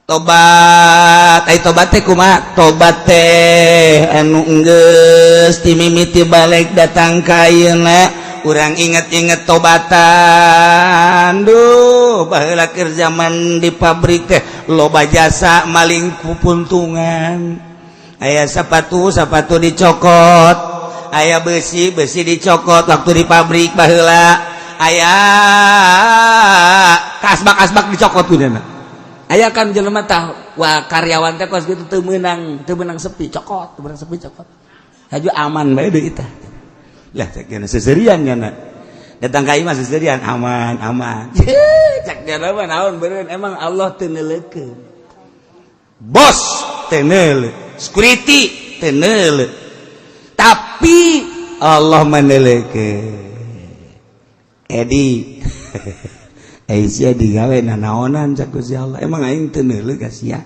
Tobat ai tobat teh kumaha? Tobat teh anu enggeus ti mimiti balik datang ka ayeuna, urang inget-inget tobatan. Duh, baheula keur zaman di pabrik teh loba jasa maling pupuntungan. Aya sepatu, sepatu dicokot, aya besi, besi dicokot. Waktu di pabrik baheula aya kasbak, kasbak dicokot. Udah aya kan jelema tah, wah, karyawan teh kos gitu, teu meunang, teu meunang sepi, cokot, teu meunang sepi, cokot. Haju aman bae deui tah. Lah, cek dina seserian nya datang ka imah seserian, aman aman. Cek dina mah naon beureun, emang Allah teu neuleukeun, bos teu neuleuh, security teu neuleuh, tapi Allah meneuleukeun. Edi, eh, sia digawe nanaonan? Cak Gusti Allah, emang aing teu neuleuh ka sia?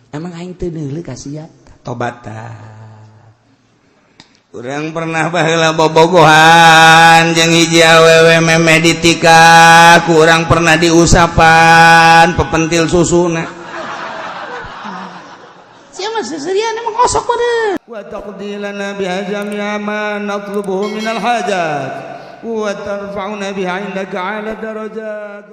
Emang aing teu neuleuh ka sia? Tobat tah. Urang pernah baheula bobogohan jeung hiji awewe, memeh ditikah, kurang pernah diusapan pepentil susuna. Sia mah seserian, emang osok pada. Wa taqdi lana biha jami'a ma natlubuhu minal hajat wa tarfa'una biha 'indaka 'ala darajat.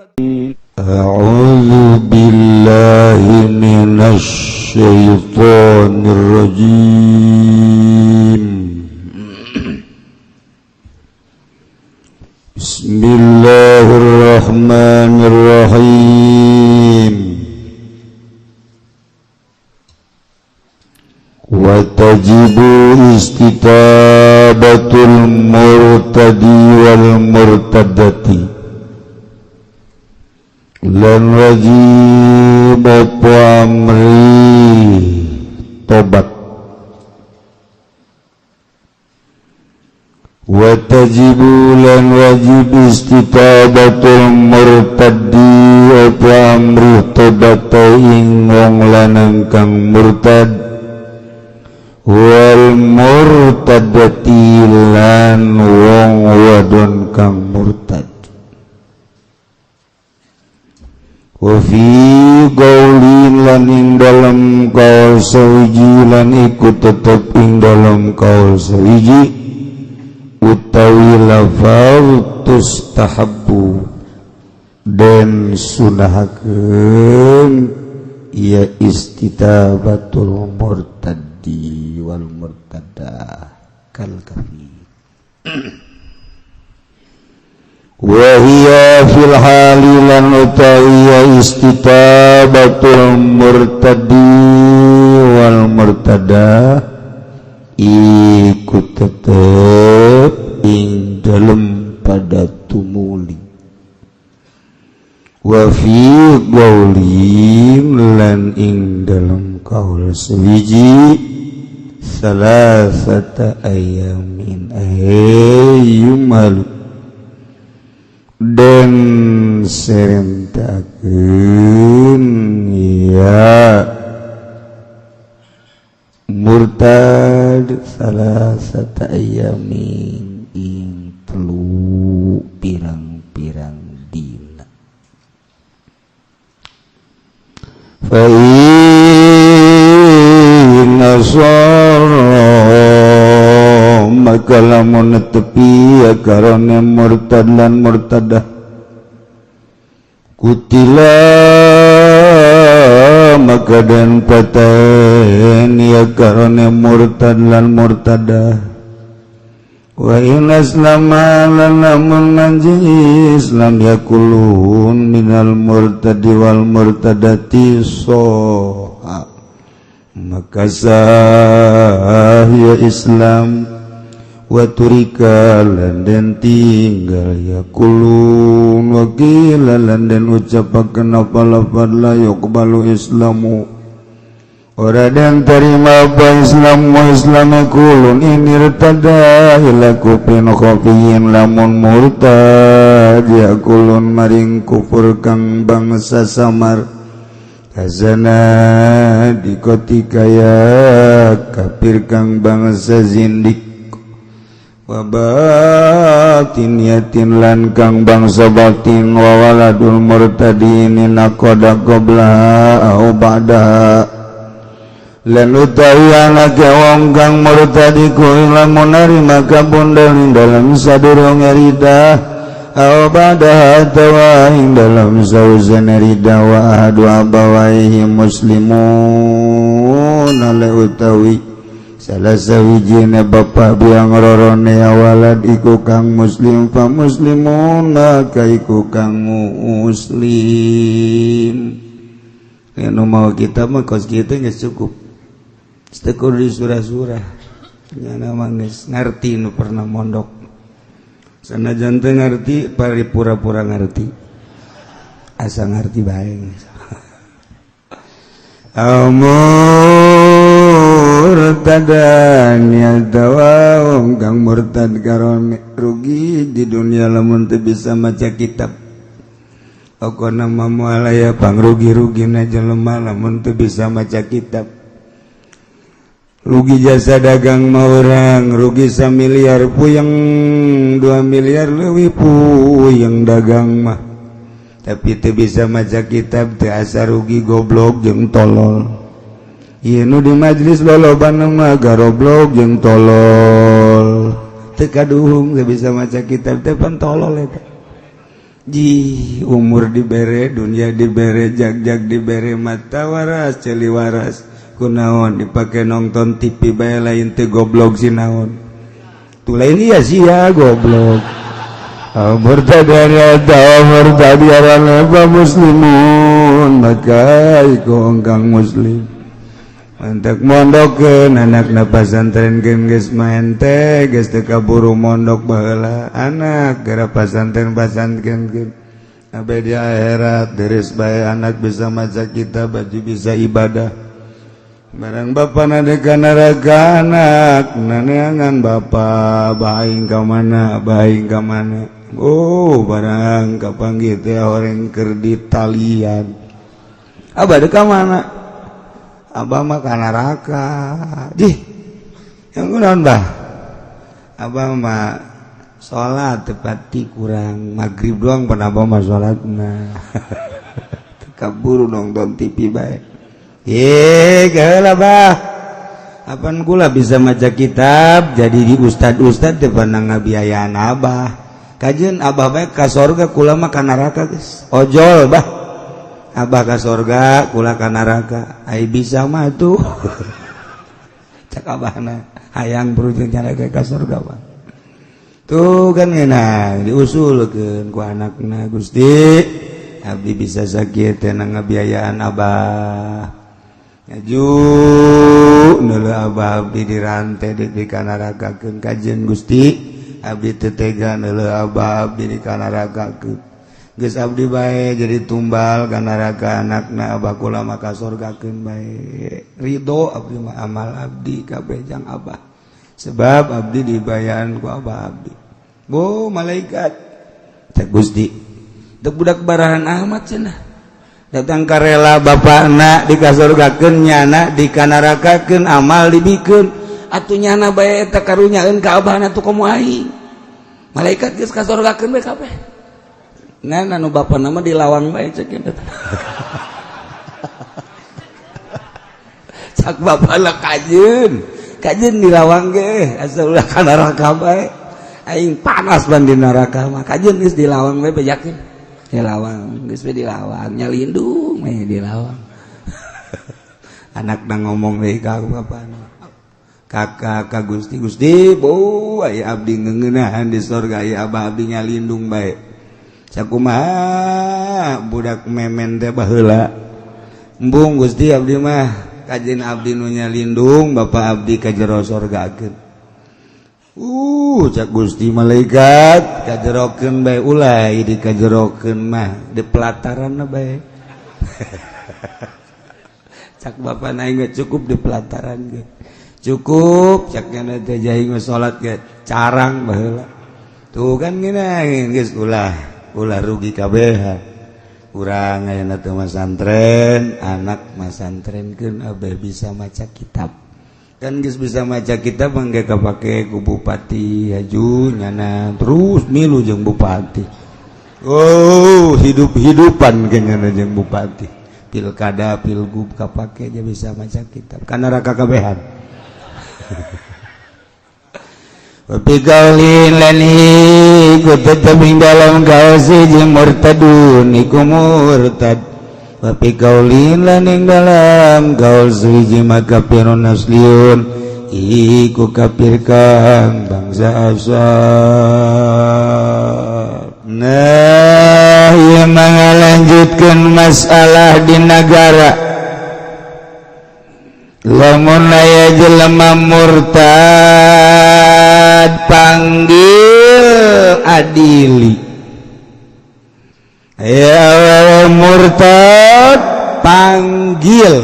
أعوذ بالله من الشيطان الرجيم. بسم الله الرحمن الرحيم. وتجب استتابة المرتد والمرتدة lan wajib apa amri tobat. Wa tajibu lan wajib istitabatul murtaddi apa amri tobat ing wong lanang kang murtad, wal murtadati lan wong wadon kang murtad. Wa fi qaulin lan ing dalem kaul sawiji, lan iku tetep ing dalem kaul sawiji utawi lafal tustahabbu den sunahakeun ya istitabatul murtaddi wal murtadah kal kafir. Wa hiya fil hali lan utawi istitabatul murtadi wal murtadah iku tetep ing dalem pada tumuli. Wa fi qaulin lan ing dalem kaul sewiji salasata ayamin ayyumalu dan serentakeun ya murtad salasata ayamin ing telu pirang-pirang dina. Fa inna maka lamun netepi ya karone murtad lan murtadah kutila maka dan paten ya karone murtad lan murtadah. Wa in aslama lan lamun manji Islam yakulun minal murtadi wal murtadati soha maka sah ya Islam. Wa turika lan den tinggal yakulun. Wa qila lan den ucapakeun apa lafad la yuqbalu islamu ora den terima apa Islam wa Islam kulun inirtada ila kufrin khafiyin lamun murtad yakulun maring kufur kang bangsa samar kazana dikoti kaya kafir kang bangsa zindik. Wa batiniyatin lan kang bangsa batin wa waladul murtadin naqada qablaha au ba'daha lan utawi anake wong kang murtad iku lamun narima kabundel ing dalem sadurunge ridah au ba'daha atawa ing dalem sausene ridah wa ahadu abawaihi muslimun ale utawi salah sawijine bapa biang rorone walad iku kang muslim fa muslimun maka iku kang muslim. Nu mau kita mah kos kitu geus cukup. Setekur di surah-surah nyana mah geus ngarti nu pernah mondok. Sanajan teu ngarti pari pura-pura ngarti. Asa ngarti bae. Murtadan atawa wong kang murtad karone rugi di dunia lamun teu bisa maca kitab. Okona mah moal aya pangrugi-rugina jelema lamun teu bisa maca kitab. Rugi jasa dagang mah urang, rugi samiliar puyeng, 2 miliar leuwih puyeng dagang mah. Tapi teu bisa maca kitab teu asa rugi goblok jeung tolol. Ieu nu di majelis lolobana mah garoblok jeung tolol. Teu kaduhung teu bisa maca kitab teh pan tolol eta. Ji umur dibere, dunia dibere, jag-jag dibere, mata waras, ceuli waras. Kunaon dipake nonton TV bae lain teu goblok si naon. Tu lain ieu sia goblok. Murtad atawa murtad arana muslimun maka iku kang muslim. Mantak mondokkeun anakna pasantren geus maen teh geus teu kaburu mondok baheula anak gara pasantren pasantren sampai di akhirat deres bae anak bisa maca kitab baju bisa ibadah barang bapa na ka neraka anak naneangan bapa baing ka mana baing ka mana. Oh barang kapanggih teh horeng keur ditalian abah ka mana. Abah mah ka neraka. Jih, yang kunaon bah? Abah mah salat tepati kurang maghrib doang pan abah mah salatna. Teu kaburu nonton TV bae. Ye, geula bah. Apan kula bisa maca kitab jadi di ustad-ustad teu pernah ngabiayaan abah. Kajeun abah bae ka sorga kula mah ka neraka geus. Ojol bah. Abah ka sorga kula ka neraka ai bisa mah tuh. Cak abahna hayang berujung nyana ka sorga mah tuh kan ngeunah diusulkeun ku anakna. Gusti abdi bisa sakieu teh ngabiayaan abah ngaju neuleuh abah abdi dirante di kanarakakeun kajeun Gusti abdi teu tega neuleuh abah abdi dikanarakakeun geus abdi bae jadi tumbal ka neraka anakna abah kula mah ka sorgakeun bae ridho abdi mah amal abdi kabeh jang abah sebab abdi dibayaan ku abah abdi. Bo malaikat cek Gusti teu budak barahan amat cenah datang karela bapakna dikasorgakeun nyana dikanarakakeun amal dibikeun atuh nyana bae eta karunyaeun ka abahna tuh komo aing malaikat geus kasorgakeun bae kabeh. Nah, anu bapa nama di lawang bae cek eta. Cak bapa lah kajeun. Kajeun di lawang ge asal ulah ka neraka bae. Aing panas ban di neraka mah. Kajeun geus di lawang bae bejakeun. Di lawang geus we di lawang nyalindung we di lawang. Anakna ngomong deui ka bapana. Kakak ka Gusti, Gusti, bo aya abdi ngeuneunahan di sorga aya abah abdi nyalindung bae. Sakumaha budak memen teh baheula embung Gusti abdi mah kajeun abdi nu nyalindung bapa abdi ka jero sorgakeun. Cak Gusti malaikat kajerokeun bae ulah di kajerokeun mah di pelataran bae. Cak bapa na geus cukup di pelataran ge. Cukup cak nyana teh jaing salat ge carang baheula. Tuh kan ngeunah geus ulah ulah rugi kabeh urang ayeuna teh masantren anak masantrenkeun abeh bisa maca kitab Kan geus bisa maca kitab mah ge kapake ku bupati, haju nyana terus milu jeung bupati. Oh, hidup-hidupan ke nyana jeung bupati. Pilkada, pilgub kapake aja bisa maca kitab. Ka neraka kabehan. Wa qaulin lan iku tetep ing dalam kaul siji murtadun iku murtad. Wa qaulin lan ing dalam kaul siji maka kafirun asliun iku kafir kang bangsa asal. Nah, ieu mah ngalanjutkeun masalah di negara. Lamun aya jelema murtad panggil adili. Aya awewe murtad panggil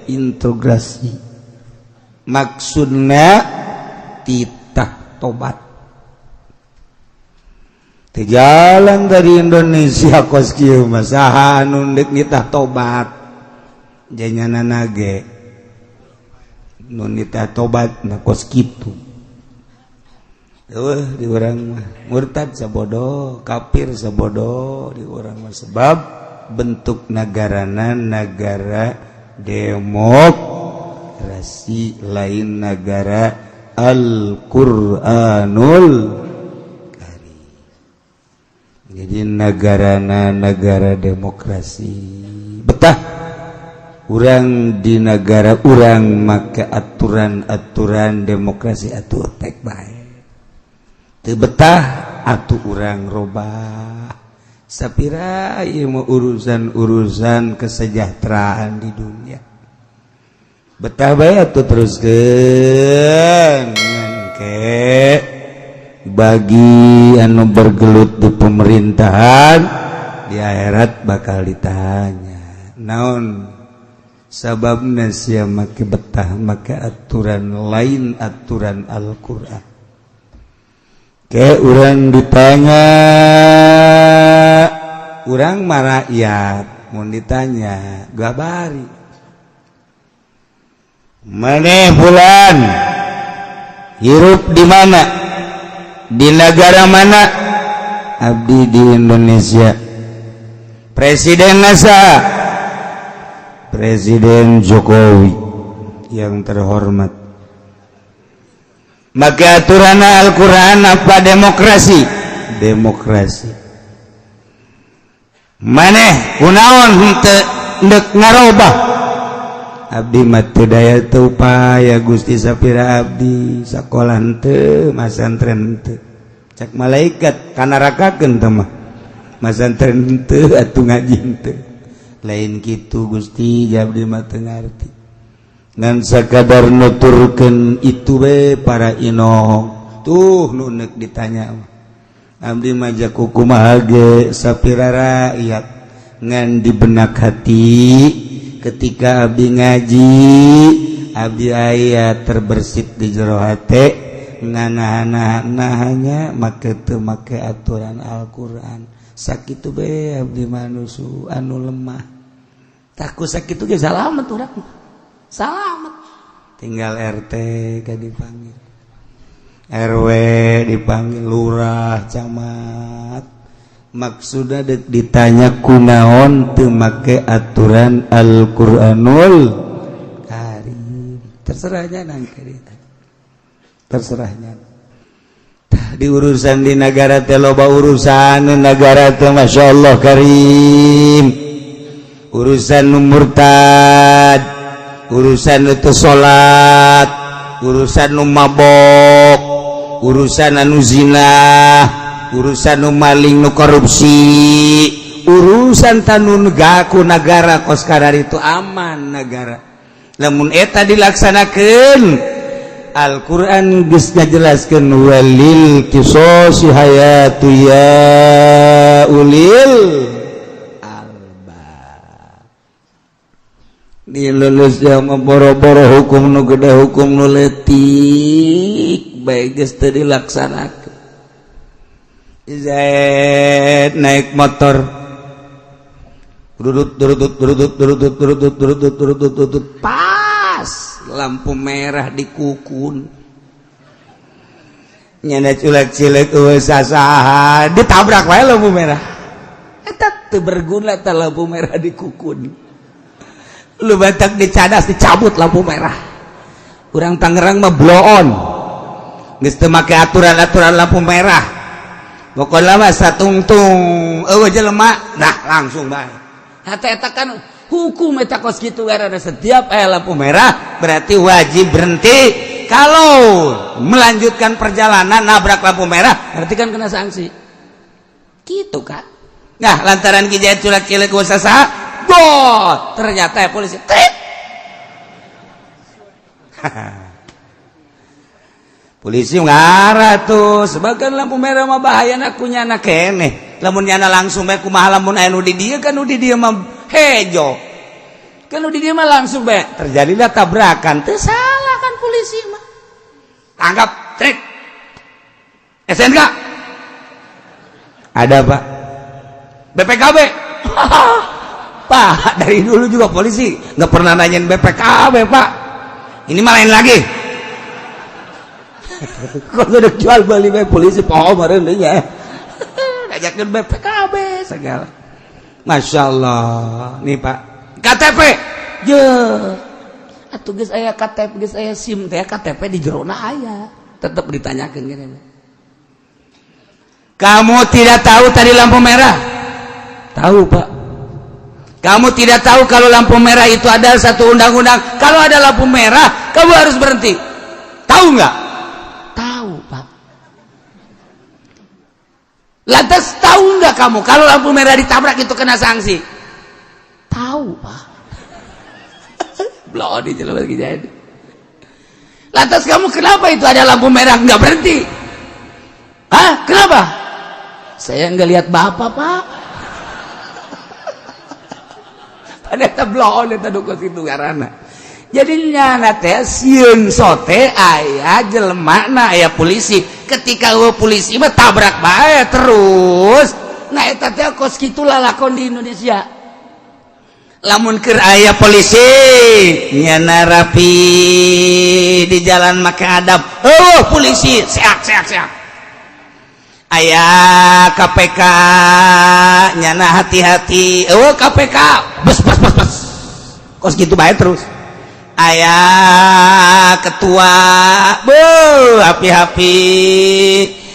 integrasi. Maksudna titah tobat. Teu jalan dari Indonesia kos kieu mah, saha anu deuk nitah tobat? Janyana ge nu nitah tobat na kos kitu. Eueuh, di urang mah murtad sabodo, kafir sabodo di urang mah, sebab bentuk nagarana negara demokrasi, lain negara Al-Qur'anul Karim. Jadi negarana negara demokrasi. Betah urang di negara urang maka aturan-aturan demokrasi atuh tek bae. Teu betah atuh urang robah. Sapira ieu mah urusan-urusan kesejahteraan di dunia. Betah bae atuh teruskeun ngan ke bagi anu bergelut di pemerintahan, di akhirat bakal ditanya naon sababna sia make betah make aturan lain aturan Al-Qur'an. Ke urang ditanya, urang mah rakyat mun ditanya gabari maneh bulan hirup di mana, di negara mana? Abdi di Indonesia. Presiden NASA, Presiden Jokowi yang terhormat. Maka aturan Al-Quran apa demokrasi? Demokrasi. Maneh kunaon henteu ndek ngarobah? Abdi mah teu daya teu upaya Gusti, sapira abdi sakola henteu, masantren henteu. Cak malaikat kanarakakeun teh mah. Masantren henteu atuh ngaji henteu. Lain kitu Gusti, abdi mah teu ngarti. Ngan sakadar nuturkeun itu we para inong tuh nu neuk ditanya mah. Abdi mah jaku kumaha ge sapira rakyat ngan di benak hati ketika abdi ngaji, abdi aya terbersit di jero hate nganahan-nahanya make teu make aturan Al-Qur'an. Sakitu be abdi manusu anu lemah. Takut sakitu ge salamet urang. Salamet. Tinggal RT ka dipanggil, RW dipanggil, lurah, camat. Maksudna dek ditanya kunaon teu make aturan Al-Qur'anul Karim. Terserahnya nangke ditanya. Terserahnya. Tah, di urusan di negara teh loba urusan negara teh, Masya Allah Karim. Urusan nu murtad, urusan nu teu salat, urusan nu mabok, urusan anu zina, urusan nu maling, nu korupsi, urusan tanun gaku negara kos itu aman negara lamun eta dilaksanakeun. Al-Qur'an geus ngajelaskeun walil qisosi hayatu ya ulil albab. Di Indonesia mah boro-boro hukum nu gede, hukum nu leutik bae geus teu dilaksanakeun. Zaid naik motor, durut durut durut durut durut durut durut durut durut, pas. Lampu merah dikukun. Nyana culak cilek eueuh sasaha ditabrak wae lampu merah. Eta teu berguna tah lampu merah dikukun. Lu batak dicadas dicabut lampu merah. Urang Tangerang mah bloon. Geus teu make aturan-aturan lampu merah. Pokoknya mah satungtung eueuh jelema nah langsung bae. Hata eta kan hukum eta kos kitu karena setiap aya lampu merah berarti wajib berhenti. Kalau melanjutkan perjalanan nabrak lampu merah berarti kan kena sanksi. Gitu kan. Nah, lantaran Ki Jaya culak cilik saha bot ternyata ya polisi trit. Polisi ngarah tuh sebagian lampu merah mah bahaya aku nyana keneh. Lamun nyana langsung bae kumaha lamun aya nu di dieu kan nu di dieu mah hejo. Kan nu di dieu mah langsung bae terjadilah tabrakan. Teu salah kan polisi mah. Tangkap, trik. SNK. Ada, Pak. BPKB. Pak, dari dulu juga polisi nggak pernah nanyain BPKB, Pak. Ini mah lain lagi. Kok udah jual beli bae polisi poho meureun deui nya. Ngajakeun BPKB segala. Masya Allah. Nih, Pak. KTP. Je. Atuh geus aya KTP, geus aya SIM teh KTP di jerona aya. Tetep ditanyakeun gini. Kamu tidak tahu tadi lampu merah? Tahu, Pak. Kamu tidak tahu kalau lampu merah itu ada satu undang-undang. Kalau ada lampu merah, kamu harus berhenti. Tahu nggak? Tahu, Pak. Lantas tahu nggak kamu kalau lampu merah ditabrak itu kena sanksi? Tahu, Pak. Belum di jalan lagi jadi. Lantas kamu kenapa itu ada lampu merah nggak berhenti? Hah? Kenapa? Saya nggak lihat bapak, Pak. Pada bloon eta duka situ karana. Jadi nyana teh sieun sote aya jelema na aya polisi. Ketika eueuh polisi mah tabrak bae terus. Nah eta teh kos kitu lalakon di Indonesia. Lamun keur aya polisi nyana rapi di jalan make adab. Eueuh polisi seak seak seak. Aya KPK nyana hati-hati. Eueuh KPK bes bes bes bes. Kos gitu bae terus. Aya ketua beuh hapi-hapi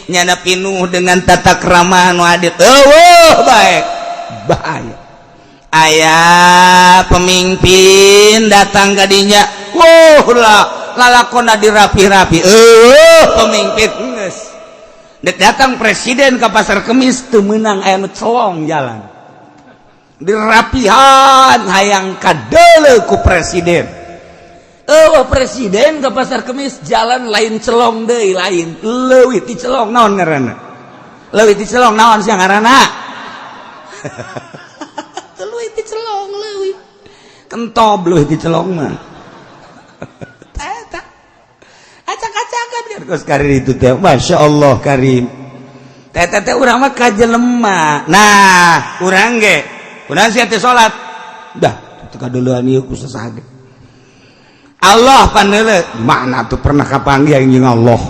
nyana pinuh dengan tata krama nu adil. Eueuh bae. Bahaya. Aya pemimpin datang ka dinya. Wuh lah lalakonna dirapi-rapi. Eueuh pemimpin geus. Dek datang presiden ke Pasar Kemis teu meunang aya nu celong jalan. Dirapihan hayang kadeuleu ku presiden. Eueuh presiden ke Pasar Kemis jalan lain celong deui lain. Leuwih ti celong naon ngaranna? Leuwih ti celong naon sia ngaranna? Leuwih ti celong leuwih. Kentob leuwih ti celong mah. Eta acak-acakan kan kos karir itu teh. Masya Allah karim. Teh teh urang mah ka jelema. Nah, urang ge kunaon sia teh salat? Dah, teu kadeulean ieu ku sasaha ge. Allah paneule mana tuh pernah kapanggih jeung Allah.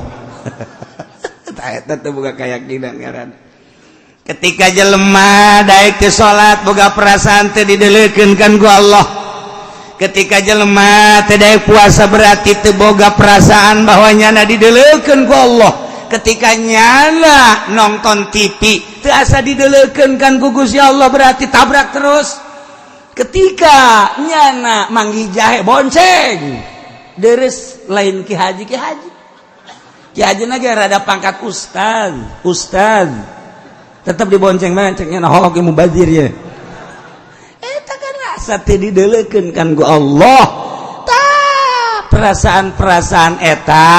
Tah eta teh boga keyakinan ngaran. Ketika jelema daek teu salat boga perasaan teh dideulekeun kan ku Allah. Ketika jelema teh daek puasa berarti teu boga perasaan bahwa nyana dideulekeun ku Allah. Ketika nyana nonton TV teu asa dideulekeun kan ku Gusti Allah berarti tabrak terus. Ketika nyana manggih jahe bonceng deres lain ki haji ki haji ki haji na ge rada pangkat ustaz ustaz tetap dibonceng bonceng nyana hook mubazir ya eta kan asa teu dideulekeun kan ku Allah. Tah perasaan-perasaan eta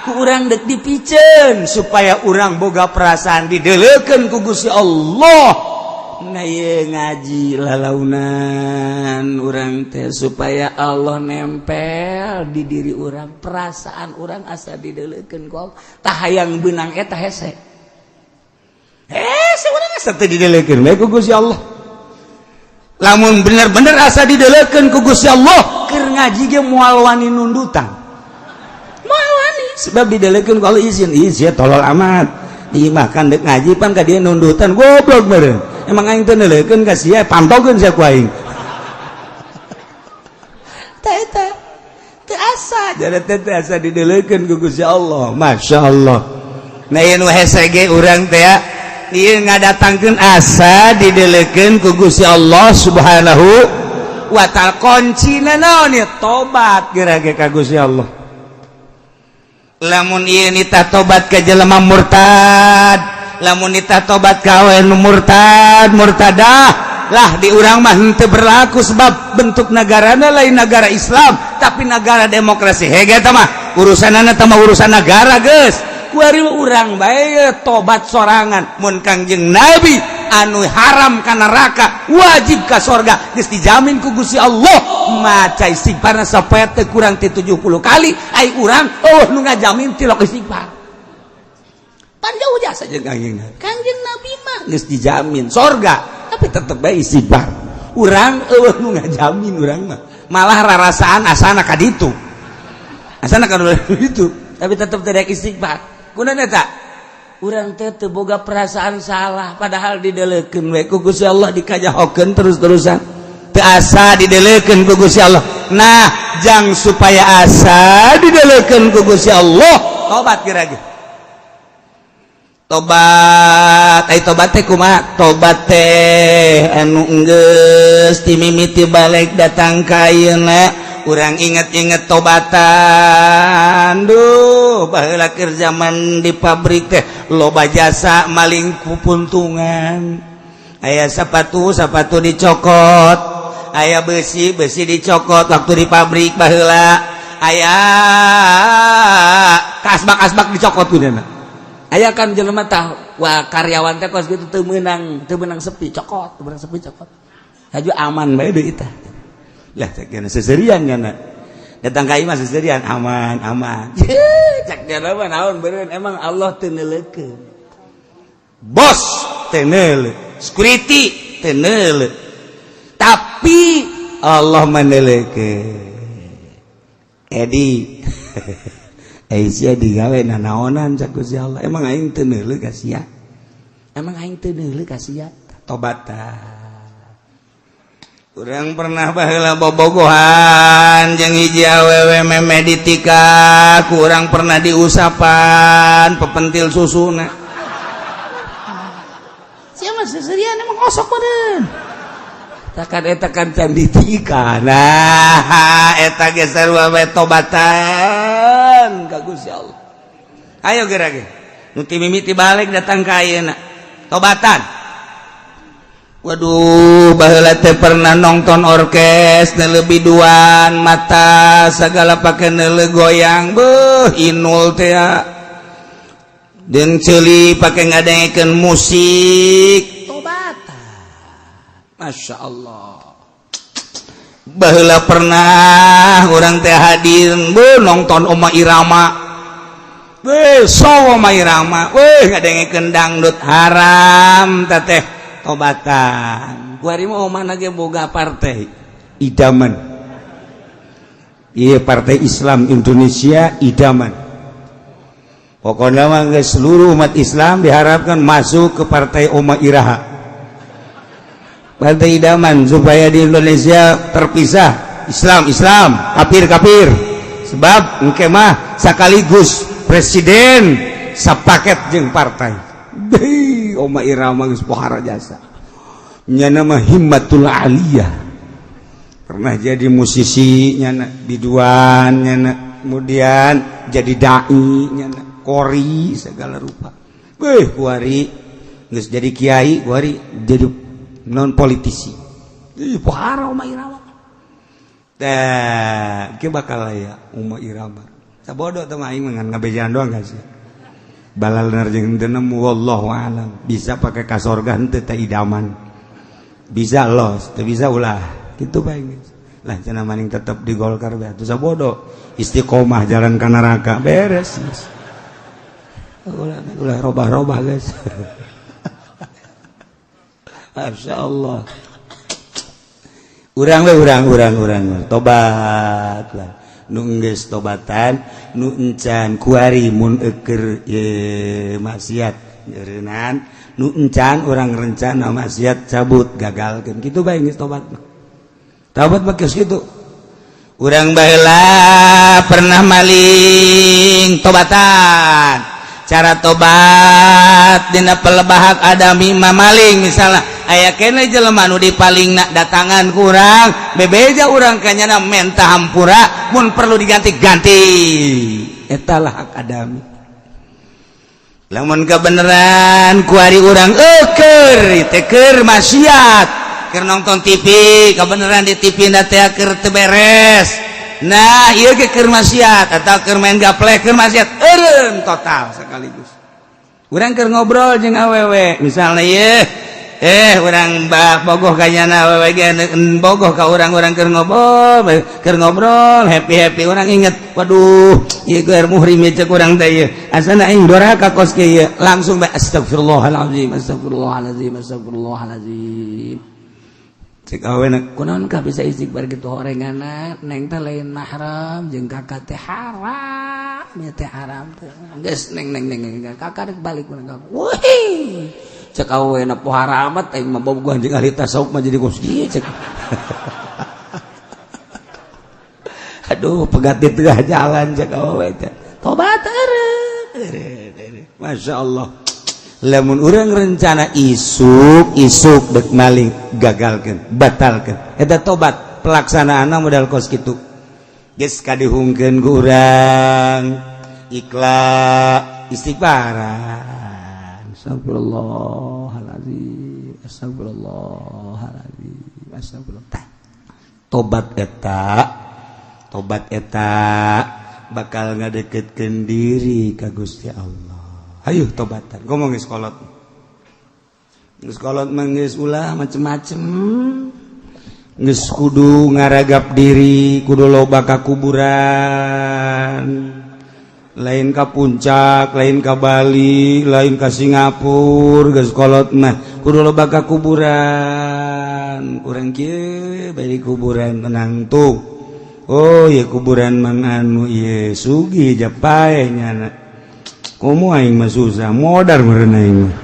ku urang dek dipiceun supaya urang boga perasaan dideulekeun ku Gusti Allah. Nah ye ngaji lalaunan urang teh supaya Allah nempel di diri urang, perasaan urang asa dideulekeun ku Allah. Tah hayang beunang eta hese. Hese urang asa teu dideulekeun bae ku Gusti Allah. Lamun bener-bener asa dideleukeun ku Gusti Allah, keur ngaji ge moal wani nundutan, moal wani, sebab dideleukeun ku Allah. Izin izin, tolol amat di imah kan dek ngaji pan ka dia nundutan, goblok meureun. Emang aing teu neuleukeun ka sia, pantokeun sia ku aing. Tah, eta teu asa jadi teh, teu asa dideleukeun ku Gusti Allah. Masya Allah. Nah, ieu nu hese ge urang teh ieu ngadatangkeun asa dideleukeun ku Gusti Allah Subhanahu wa Ta'ala. Kuncina naon ieu? Tobat geura ge ka Gusti Allah. Lamun ieu nitah tobat ka jelema murtad, lamun nitah tobat ka awewe nu murtad, murtadah lah, di urang mah henteu berlaku, sebab bentuk negarana lain negara Islam tapi negara demokrasi. Hege eta mah urusanana, teh mah urusan negara geus. Kuari urang bae tobat sorangan. Mun Kangjeng Nabi anu haram ka neraka, wajib ka sorga, geus dijamin ku Gusti Allah, maca istighfarna sapoe teu kurang ti 70 kali, ai urang oh nu ngajamin tilok istighfar. Pan jauh jasa jeung Kangjeng Nabi. Kangjeng Nabi mah geus dijamin sorga tapi tetep bae istighfar. Urang euweuh nu ngajamin. Urang mah malah rarasaan asana ka ditu, asana ka ditu, tapi tetep tidak istighfar. Kunaon eta? Urang teh teu boga perasaan salah, padahal dideleukeun we ku Gusti Allah, dikajahokeun terus-terusan, teu asa dideleukeun ku Gusti Allah. Nah, jang supaya asa dideleukeun ku Gusti Allah, tobat geura ge, tobat. Ai tobat teh kumaha? Tobat teh anu enggeus ti mimiti balik datang ka ayeuna, urang inget-inget tobatan. Duh, baheula keur zaman di pabrik teh loba jasa maling pupuntungan. Aya sepatu, sepatu dicokot, aya besi, besi dicokot. Waktu di pabrik baheula aya kasbak, kasbak dicokot. Kunyana aya kan jelema tah, wah, karyawan teh kos gitu, teu meunang sepi cokot, teu meunang sepi cokot. Haju aman bae deui tah lah. Cek dia seserian nyana datang ka imah seserian, aman aman. Cek dia mah naon beureun, emang Allah teu neuleukeun, bos teu neuleuh, security teu neuleuh, tapi Allah meneuleukeun. Edi, eh, sia digawe nanaonan? Cak Gusti Allah, emang aing teu neuleuh ka sia? Emang aing teu neuleuh ka sia? Tobat tah. Urang pernah baheula bobogohan jeung hiji awewe, meme ditika, kurang pernah diusapan pepentil susuna. Siapa seserian, emang osok meureun. Takan eta kan can ditika. Nah, eta ge sarua we, tobatan ka Gusti Allah. Ayo geura ge. Nu ti mimiti balik datang ka ayeuna. Tobatan. Waduh, baheula teh pernah nonton orkes, neuleuh biduan, mata segala pake neuleuh goyang, beuh, inul teh jeung ceuli pake ngadengekeun musik. Tobatan. Masya Allah. Baheula pernah urang teh hadir, beuh, nonton Oma Irama. Beuh, so Oma Irama, weh, ngadengekeun dangdut haram teh. Tobatan. Kuari mah omah ge boga partai idaman. Iya, Partai Islam Indonesia Idaman. Pokoknya mah seluruh umat Islam diharapkan masuk ke partai Oma Iraha, Partai Idaman, supaya di Indonesia terpisah Islam Islam, kafir kafir, sebab engke mah sekaligus presiden sapaket jeung partai. Deui Oma Irama geus pohara jasa nyana mah, himmatul aliyah. Pernah jadi musisi nyana, biduan nyana, kemudian jadi dai nyana, kori segala rupa. Beuh, kuari geus jadi kiai, kuari jadi non politisi. Ih, pohara Oma Irama teh. Ke bakal aya Oma Irama sabodo teh mah, aing mah ngan ngabejaan doang gak sih. Balal jeung teu nemu, wallahu alam. Bisa pakai ka sorga henteu teh idaman? Bisa los, teu bisa ulah kitu bae lah. Cenah maning tetep di Golkar bae atuh, sabodo istiqomah jalan ka neraka beres. Ulah ulah robah-robah, guys. Masya Allah. Urang we, urang urang urang tobat lah. Nu geus tobatan, nu encan kuari mun eker ye maksiat nyeureunnan, nu encan urang rencana maksiat cabut, gagalkeun kitu bae. Geus tobat mah, tobat mah geus kitu. Urang baheula pernah maling, tobatan. Cara tobat dina pelebah hak adami mah, maling misalnya, aya kene jelema nu dipalingna, datangan ku urang, bebeja urang kanyana, menta hampura, mun perlu diganti, ganti. Eta lah hak adami. Lamun kebenaran kuari urang eker teh keur maksiat, keur nonton TV, kebenaran di TV na teh keur teu beres. Nah, ieu ge keur maksiat, atau keur main gaplek, keur maksiat, eureun total sekaligus. Urang keur ngobrol jeung awewe misalnya, ye urang bogoh kanyana, awewe ge bogoh ka urang, urang keur ngobrol happy happy, urang inget, "Waduh, ieu keur muhrim cek urang teh ieu, asana aing doraka kos kieu." Langsung bae, "Astagfirullahalazim, astagfirullahalazim, astagfirullahalazim." Cek awena, "Kunaon ka bisa istighfar gitu horenganna? Neng teh lain mahram jeung kakak teh, haram ya teh, haram teh. Geus, neng, neng, neng, kakak rek balik." "Wih," cek awena, "pohara amat aing mah bogoh jeung ahli tasawuf mah jadi kos kieu." Cek, "Aduh, pegat di tengah jalan." Cek awewe teh, tobat. Masya Allah, lamun urang rencana isuk isuk dek maling, gagalkan, batalkan. Eta tobat pelaksanaan modal kos kitu. Geus kadihungkeun ku urang, ikhlas, istighfaran, astagfirullahaladzim, astagfirullahaladzim, astagfirullah. Tobat eta, tobat eta bakal ngadeketkeun diri ka Gusti Allah. Ayo tobatan, ngomong geus kolot, geus kolot mah geus ulah macem-macem, geus kudu ngaragap diri, kudu loba ka kuburan, lain ka Puncak, lain ka Bali, lain ka Singapura. Geus kolot mah kudu loba ka kuburan. Urang kieu bae di kuburan tenang tuh. Oh ya, kuburan mang anu ieu sugih, japae nyana, komo aing mah susah, modar meureun aing mah.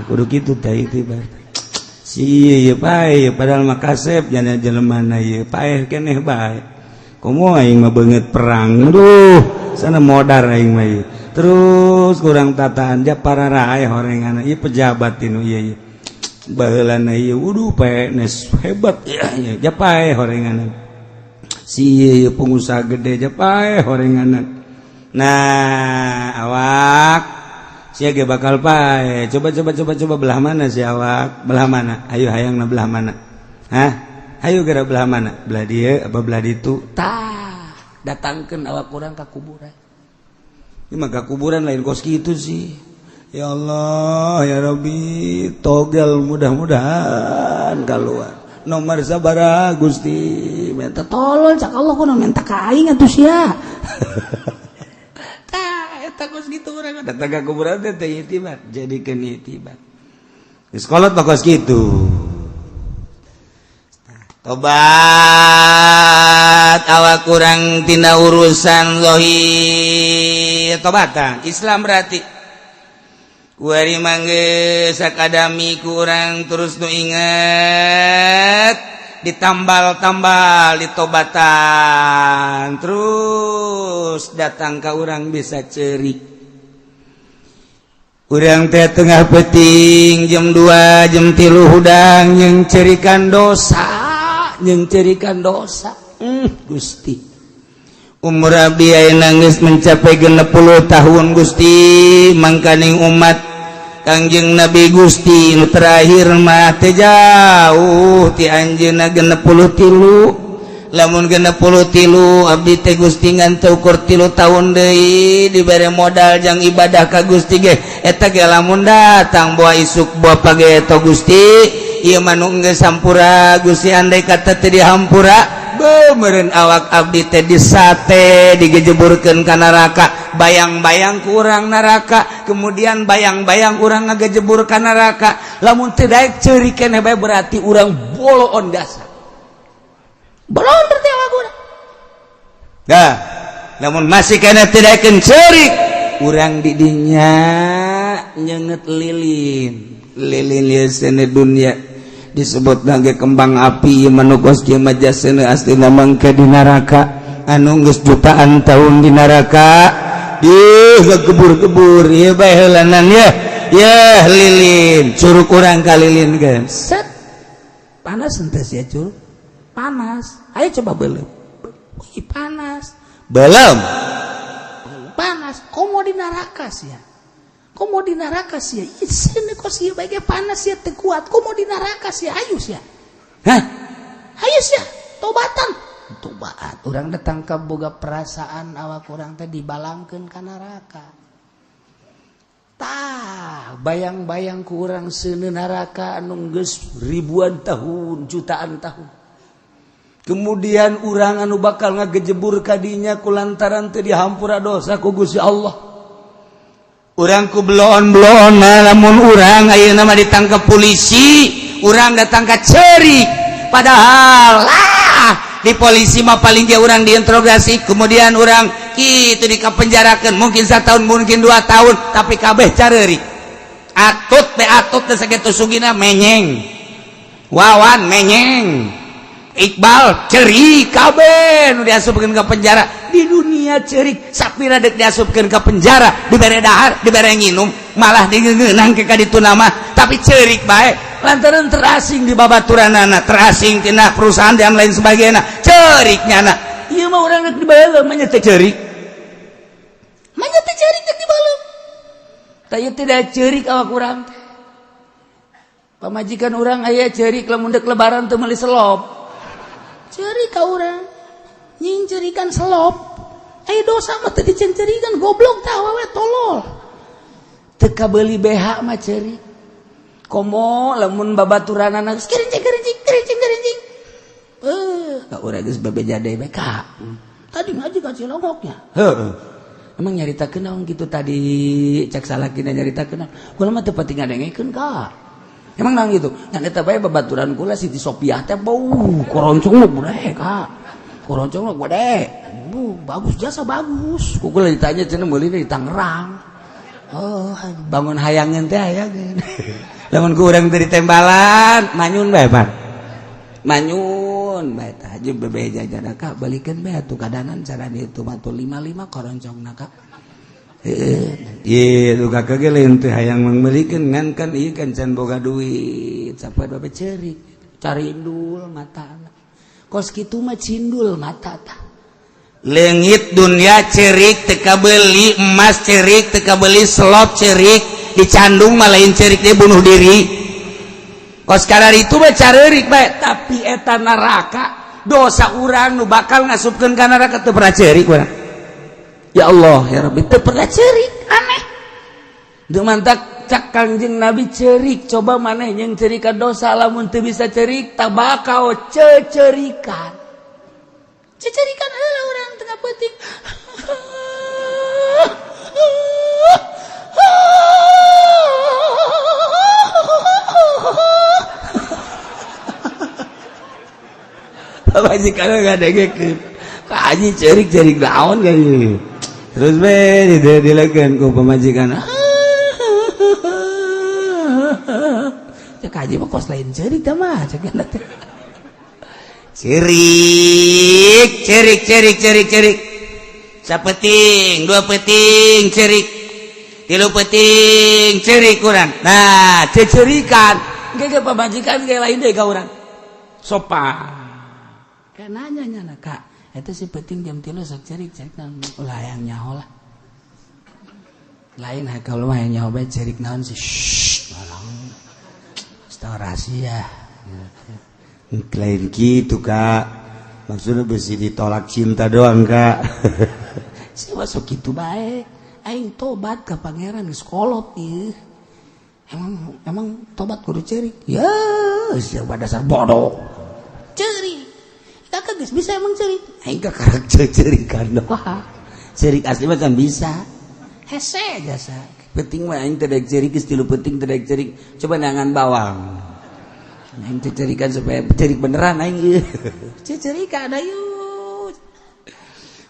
Kudu kitu teh itibar. Si ieu paeh, padahal mah kasep jana jelema na, ieu paeh keneh bae. Komo aing mah beungeut perang, duh, sana modar aing mah ieu. Terus kurang tataan ja pararae horengan ieu pejabat tinu ieu ieu. Baheulana ieu wuduh PNS hebat ya, ja paeh horengan. Si ieu pengusaha gede, ja paeh horengan. Nah, awak sia ge bakal paeh. Coba, coba, coba, coba, belah mana si awak? Belah mana? Ayo, hayang na belah mana? Hah? Ayo geura, belah mana? Belah dieu apa belah ditu? Tah, datangkeun awak urang ka kuburan. Ini mah ka kuburan lain kos kitu sih. Ya Allah, ya Rabbi, togel mudah-mudahan keluar. Nomor sabaraha, Gusti? Minta tolong cak Allah, kudu minta ka aing atuh sia. Tah, eta kos kitu urang datang ka kuburan teh teh itibar, jadikeun itibar. Geus kolot mah kos kitu. Tobat awak kurang tina urusan zahir, tobatan Islam berarti kuari mangge sakadami kurang terus nu inget, ditambal-tambal, ditobatan terus, datang ke urang bisa cerik. Urang teh tengah peting jam 2, jam 3 hudang yang cerikan dosa, yang cerikan dosa. Gusti, umur abdi ayeuna geus mencapai 60 tahun, Gusti. Mangkaning umat Kangjeng Nabi Gusti nu terakhir mah teu jauh ti anjeunna 63. Lamun 63 abdi teh, Gusti, ngan teu ukur 3 tahun deui dibere modal jang ibadah ka Gusti ge, eta ge lamun datang boa isuk boa pageto. Gusti, ieu mah nu geus hampura, Gusti. Andai kata teu dihampura, meureun awak abdi teh disate, digejeburkeun ka neraka. Bayang-bayang kurang neraka, kemudian bayang-bayang urang ngagejebur ka neraka. Lamun teu daek ceurik keneh bae, berarti urang boloon dasar. Dah, namun masih kena tidak cerik urang didinya nyenget lilin lilin ieu seuneu dunia disebut lagi kembang api manukos kieu mah jasena aslina mangke di neraka anu geus jutaan tahun di neraka ih kebur-kebur ieu bae heulanan ye ye lilin curug urang ka lilin kan set panas henteu sia curug panas ayo coba belum. Wih, panas belum panas komo di neraka sia komo di neraka sia ih seuneu kos ieu bae panas sia teu kuat komo di neraka sia ayo sia hah ayo sia tobatan tobat urang datang ka boga perasaan awak urang teh dibalangkeun ka neraka tah bayang-bayang ku urang seuneu neraka anu geus ribuan tahun jutaan tahun kemudian urang anu bakal ngagejebur kadinya kulantaran teu dihampura dosa ku Gusti Allah urang ku bloon-bloon lamun urang ayeuna mah ditangkap polisi urang datang ka cerik padahal lah di polisi mah paling dia urang diinterogasi kemudian urang kitu dikapenjarakeun mungkin 1 tahun mungkin 2 tahun tapi kabeh careurik atut teh atut teh sakitu sugina menyeng Wawan menyeng Iqbal cerik kabeh nu diasupkeun ka penjara di dunia cerik sapira deuk diasupkeun ka penjara dibere dahar dibere nginum malah digeungeunang ke ka ditu nama tapi cerik bae lantaran terasing di babaturanana terasing tina perusahaan dan lain sebagainya cerik nyana ieu mah urang deuk dibalem mah nya teh cerik mah nya teh cerik deuk dibalem tah ieu tidak cerik awak urang teh pamajikan urang aya cerik lamun deuk lebaran teu meuli selop cerik ka urang nying cerikan selop aya dosa mah teu dicencerikan goblok tah awewe tolol teu kabeuli BH mah cerik komo lamun babaturanana geus kerincing kerincing kerincing kerincing ka urang geus bebeja deui bae ka tadi ngaji ka Cilongoknya heuh emang nyaritakeun naon kitu tadi cek salakina nyaritakeun naon kula mah teu penting ngadengekeun ka emang naon gitu ngan eta bae babaturan kula Siti Sopiah teh bau koroncong nu gede ka koroncong nu gede bagus jasa bagus ku kula ditanya cenah meuli di Tangerang oh bangun hayangeun teh hayangeun lamun ku urang teh ditembalan manyun bae pan manyun bae tah jeung bebeja jana ka balikeun bae atuh kadanan cara ditu mah tuh 55 koroncongna ka Iya, tuh kakak ge lain teh hayang mangmeulikeun ngan kan ieu kan can boga duit, sapoe babe ceurik, carindul matana. Kos kitu mah cindul mata tah. Leungit dunia cerik teu kabeuli emas cerik teu kabeuli selop cerik dicandung mah lain cerik dia bunuh diri. Kos kadar itu mah careurik bae, tapi eta neraka dosa urang nu bakal ngasupkeun ka neraka teu pernah cerik urang. Ya Allah ya Rabbi teu pernah cerik aneh. Teu mantak cak Kangjeng Nabi cerik coba maneh jeung cerikan dosa lamun teu bisa cerik tabakau cecerikan. Cecerikan heula urang tengah peuting. Pamajikan ngadengekeun. Ka haji cerik-cerik naon ka ieu. Terus be dilekeun ku pamajikan. Cek haji mah kos lain cerik tah mah cek teh. Cerik, cerik, cerik, cerik, cerik. Sapeting, 2 peting cerik. 3 peting cerik kurang. Nah, cecerikan. Ge pamajikan ge lain deui ka urang. Sopan. Kayak nanya nyana kak. Eta si penting jam 3 sok cerik-cerik naon ulah hayang nyaho lah. Lain kalau mah hayang nyaho bae cerik naon sih. Shh, tolong. Tahu rahasia. Lain gitu kak. Maksudnya besi ditolak cinta doang kak. Si masuk gitu bae. Aing tobat ke pangeran geus kolot ieu. Emang emang tobat kudu cerik. Ya, siapa dasar bodoh. Cerik. Kakak geus bisa emang cerik. Aing kakarek cerikan doang. Cerik asli mah kan bisa. Hese jasa. Penting mah aing teh daek cerik geus 3 penting teh daek cerik. Coba nangan bawang. Aing teh cerikan supaya cerik beneran aing ieu. Cecerikan ayo.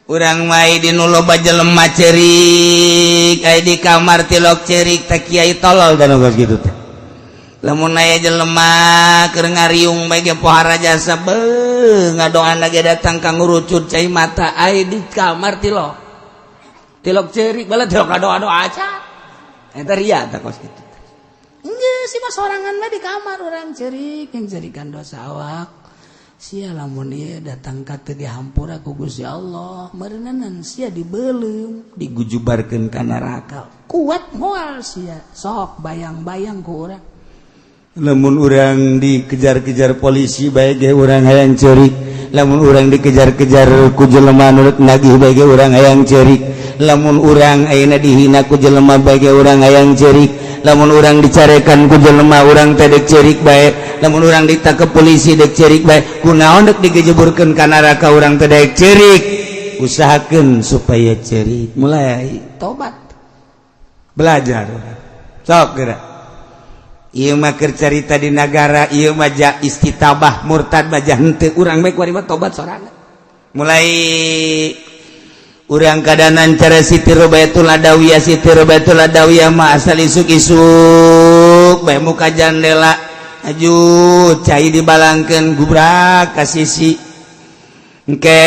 Urang mah di nu loba jelema cerik, aya di kamar tilok cerik teh kiai tolol dan geus kitu teh. Lamun aya jelema keur ngariung bae ge pohara jasa beuh ngadoana ge datang ka ngurucut cai mata aya di kamar tilok. Tilok cerik bala tilok ngadoa-doa aja. Eta ria tah kos kitu. Geus sih mah sorangan mah di kamar urang cerik yang cerikan dosa awak. Sia lamun ieu datang ka teu dihampura ku Gusti Allah, meureunnan sia dibeuleum, digujubarkeun ka neraka. Kuat moal sia, sok bayang-bayang ku urang. Lamun urang dikejar-kejar polisi bae ge urang hayang ceurik, lamun urang dikejar-kejar ku jelema nu rek nagih bae ge urang hayang ceurik, lamun urang ayeuna dihina ku jelema bae ge urang hayang ceurik, lamun urang dicarekan ku jelema urang teh dek ceurik bae, lamun urang ditangkep polisi dek ceurik bae, kunaon dek digejeburkeun ka neraka urang teh dek ceurik. Usahakeun supaya ceurik, mulai tobat, belajar sok geura. Ieu mah keur carita di nagara, ieu mah ja istitabah murtad mah ja henteu urang bae kuari mah tobat sorangan. Mulai urang kadanan cara Siti Robatul Adawiyah, Siti Robatul Adawiyah mah asal isuk-isuk bae muka jandela aju cai dibalangkeun gubrak ka sisi. Engke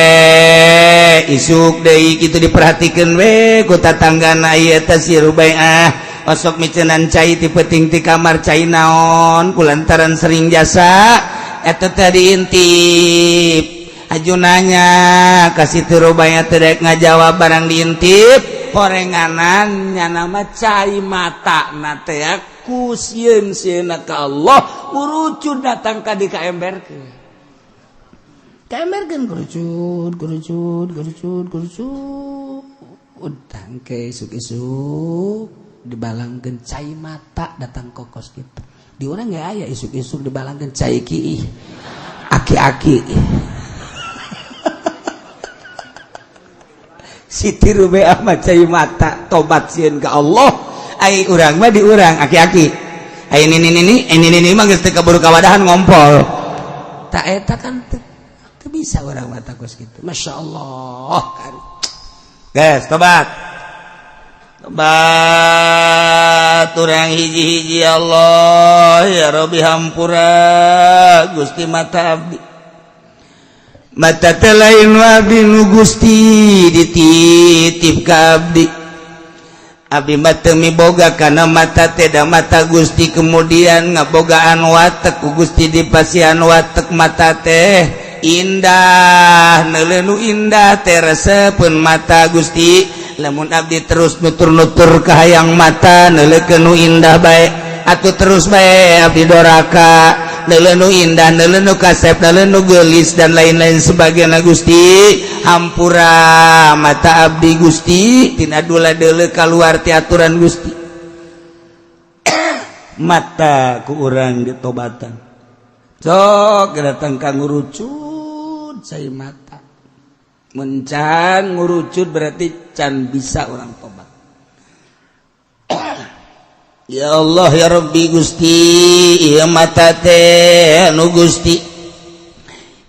isuk deui kitu diperhatikeun we ku tatanggana ieu teh si Rubaiah osok micenan cai ti peuting ti kamar cai naon kulantaran sering jasa eta teh diintip. Aju nanya ka Siti Rubaiah teh rek ngajawab barang diintip horenganan nyana mah cai mata na teh ku sieun sieunna ka Allah urucun datang ka di kaemberkeun. Kaemberkeun kerucut kerucut kerucut kerucut utang ke isuk-isuk dibalangkeun cai mata datang kokos gitu. Di urang nggak aya isuk-isuk dibalangkeun cai ki aki-aki. Siti Rubeah mah cai mata tobat sieun ka Allah. Ai urang mah di urang aki-aki. Ai nini nini ini nini mah geus teu kaburu kawadahan ngompol. Tak eta kan teu bisa urang mah kos kitu. Masyaallah. Geus tobat. Tobat urang hiji-hiji Allah ya Rabbi hampura Gusti mata abdi. Mata teh lain abdi nu Gusti dititip ka abdi. Abdi mah teu miboga kana mata teh da mata Gusti kemudian ngabogaan watek ku Gusti dipasihan watek mata teh indah neuleuh nu indah teh resepeun mata Gusti. Lamun abdi terus nutur-nutur kahayang mata neuleukeun nu indah bae atuh terus bae abdi doraka neuleuh nu indah neuleuh nu kasep neuleuh nu geulis dan lain-lain sebagainya. Gusti hampura mata abdi Gusti tina dula deuleu kaluar ti aturan Gusti. Mata ku urang ditobatan sok datang ka ngurucut cai mata. Mencan ngurucut berarti can bisa orang tobat. Ya Allah ya Rabbi Gusti ieu mata teh anu Gusti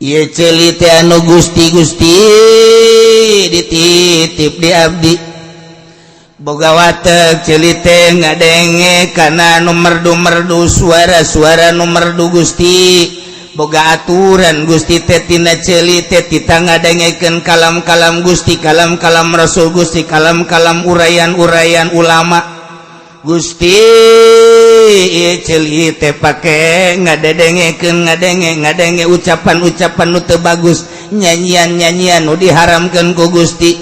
ieu ceuli teh anu Gusti Gusti dititip di abdi boga watek ceuli teh ngadenge kana nu merdu-merdu suara-suara nu merdu Gusti boga aturan Gusti teh tina ceuli teh tita ngadengekeun kalam-kalam Gusti kalam-kalam Rasul Gusti kalam-kalam uraian-uraian ulama Gusti ieu ceuli teh pake ngadedengekeun ngadenge ucapan-ucapan nu teu bagus nyanyian-nyanyian nu diharamkeun ku Gusti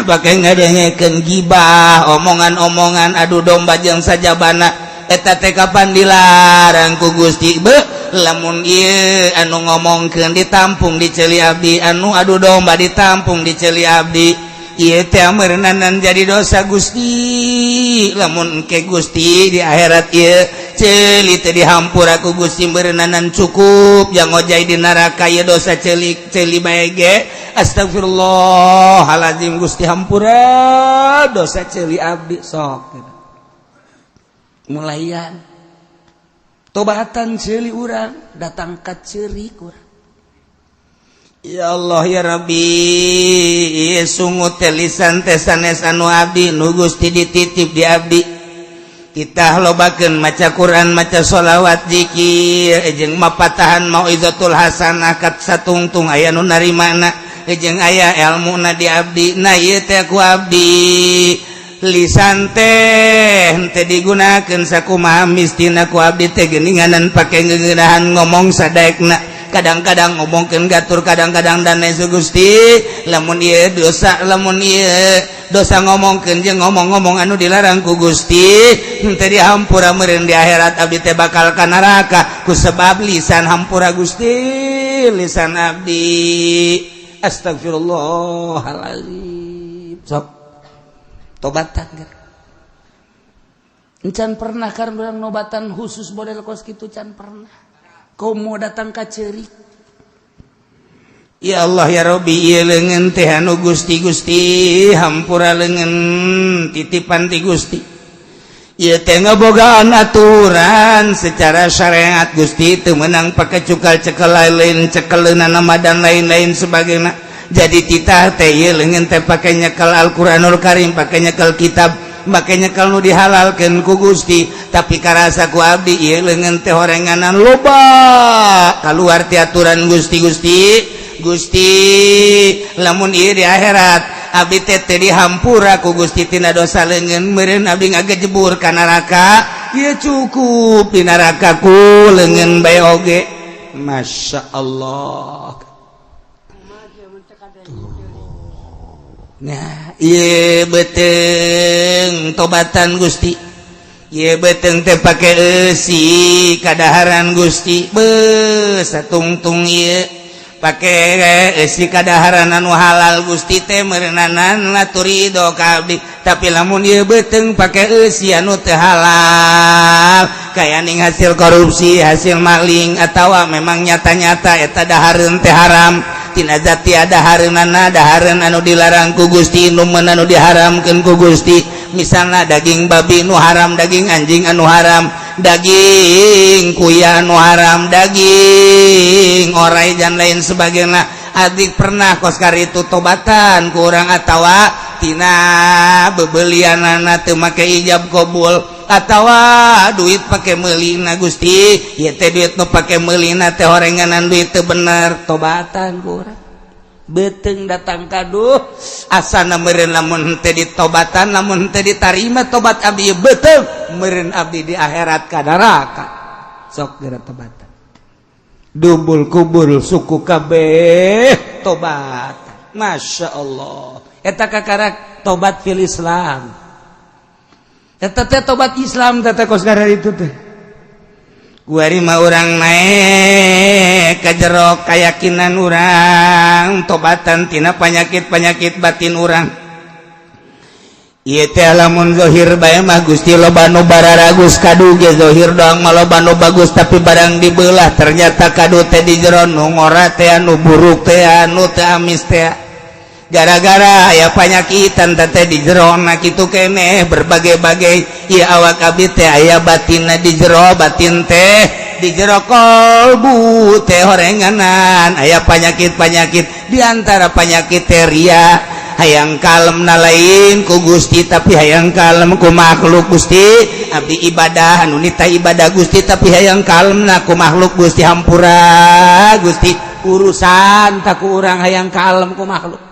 pake ngadengekeun gibah omongan-omongan adu domba jeung sajabana eta teh kapan dilarang ku Gusti beuh lamun ieu anu ngomongkeun ditampung di ceuli abdi anu adu domba ditampung di ceuli abdi ieu teh meureunanan jadi dosa Gusti lamun engke Gusti di akhirat ieu ceuli teh dihampura ku Gusti meureunanan cukup jang ngojay di neraka ieu dosa ceuli ceuli bae ge astagfirullahalazim Gusti hampura dosa ceuli abdi sok mulaian tobatan ceuli urang datang ka ceurik urang. Ya Allah ya Rabbi, sungut teh, lisan teh sanes anu abdi, nu Gusti dititip di abdi. Kita lobakeun maca Quran, maca sholawat, zikir, jeung mapatahan mauizatul hasanah kat satungtung aya nu narimana jeung aya ilmuna di abdi. Nah, ieu teh ku abdi lisan teh teh digunakeun sakumaha mistina ku abdi teh geuninganan pake ngeunahan ngomong sadaekna, kadang-kadang ngomongkeun gatur, kadang-kadang dan lain. Gusti, lamun ieu dosa, lamun ieu dosa ngomongkeun jeung ngomong-ngomong anu dilarang ku Gusti teh dihampura, meureun di akhirat abdi teh bakal ka neraka ku sebab lisan. Hampura, Gusti, lisan abdi. Astagfirullahalazim. Sok tobatan kan encan pernah kan urang nobatan khusus model kos kitu, can pernah. Kau mau datang ka ceurik. Ya Allah ya Robbi, ieu leungeun teh anu Gusti. Gusti, hampura, leungeun titipan ti Gusti. Ieu teh ngabogaan aturan secara syariat, Gusti. Teu meunang pake cukal cekel lain, cekeleunana nama dan lain-lain sebagainya. Jadi titah teh ieu leungeun teh pake nyekel Al-Qur'anul Karim, pake nyekel kitab, makanya kalau dihalalkan ku Gusti. Tapi karasa ku abdi ieu leungeun teh horenganan loba keluar ti aturan Gusti. Gusti, Gusti, lamun ieu di akhirat abdi teh teu dihampura ku Gusti tina dosa leungeun, meureun abdi ngagejebur ka neraka. Ieu cukup di neraka ku leungeun bae oge. Masya Allah. Tuh. Nah, ieu beuteung tobatan, Gusti. Ieu beuteung teh pake eusi kadaharan, Gusti. Beuh, satungtung ieu pake eusi kadaharan anu halal, Gusti teh meureunanan laturido ka abdi. Tapi lamun ieu beuteung pake eusi anu teu halal, kaya ning hasil korupsi, hasil maling, atawa memang nyata-nyata eta dahareun teh haram tina zati, dahareunana dahareun anu dilarang ku Gusti, nu anu diharamkeun ku Gusti, misalnya daging babi nu haram, daging anjing anu haram, daging kuya anu haram, daging orai dan lain sebagainya. Adik pernah koskar itu tobatan kurang atawa tina bebelianana teu make ijab kabul atawa duit pake meulina. Gusti, ieu teh duit nu pake meulina teh horenganan duit teu bener. Tobatan kurang beuteung datang kaduh asana meureun lamun teu ditobatan, lamun teu ditarima tobat abdi, beuteung meureun abdi di akhirat ka neraka. Sok geura tobatan, dubul kubur suku kabeh tobat. Masya Allah, eta kakarak tobat fil Islam. Eta teh tobat Islam teh kos itu teh. Kuari mah urang naik ka jero keyakinan urang, tobatan tina penyakit-penyakit batin urang. Ieu teh lamun zahir bae mah, Gusti, loba nu bararagus. Kadu ge zahir doang mah loba nu bagus, tapi barang dibelah ternyata kadu teh di jero nu ngora teh, nu buruk teh, nu teu amis teh, gara-gara aya panyakitan teh di jero na kitu keneh berbagai-bagai. Ieu awak abdi teh aya batinna di jero, batin teh di jero kolbu teh horenganan aya penyakit-penyakit. Di antara penyakit teh ria, hayang kalem na lain ku Gusti tapi hayang kalem ku makhluk. Gusti, abdi ibadah anu nita ibadah, Gusti, tapi hayang kalem na ku makhluk. Gusti, hampura, Gusti, urusan tak ku urang hayang kalem ku makhluk.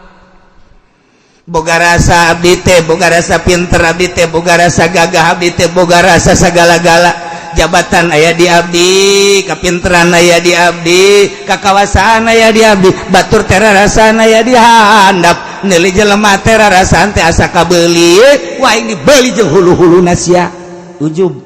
Boga rasa abdi teh, boga rasa pinter abdi teh, boga rasa gagah abdi teh, boga rasa segala-gala, jabatan aya di abdi, kapinteran aya di abdi, kakawasaan aya di abdi. Batur teh rasana aya di handap, neuli jelema teh rarasaan teh asa kabeuli. Wah, ini beuli jeung hulu-huluna sia. Ujub,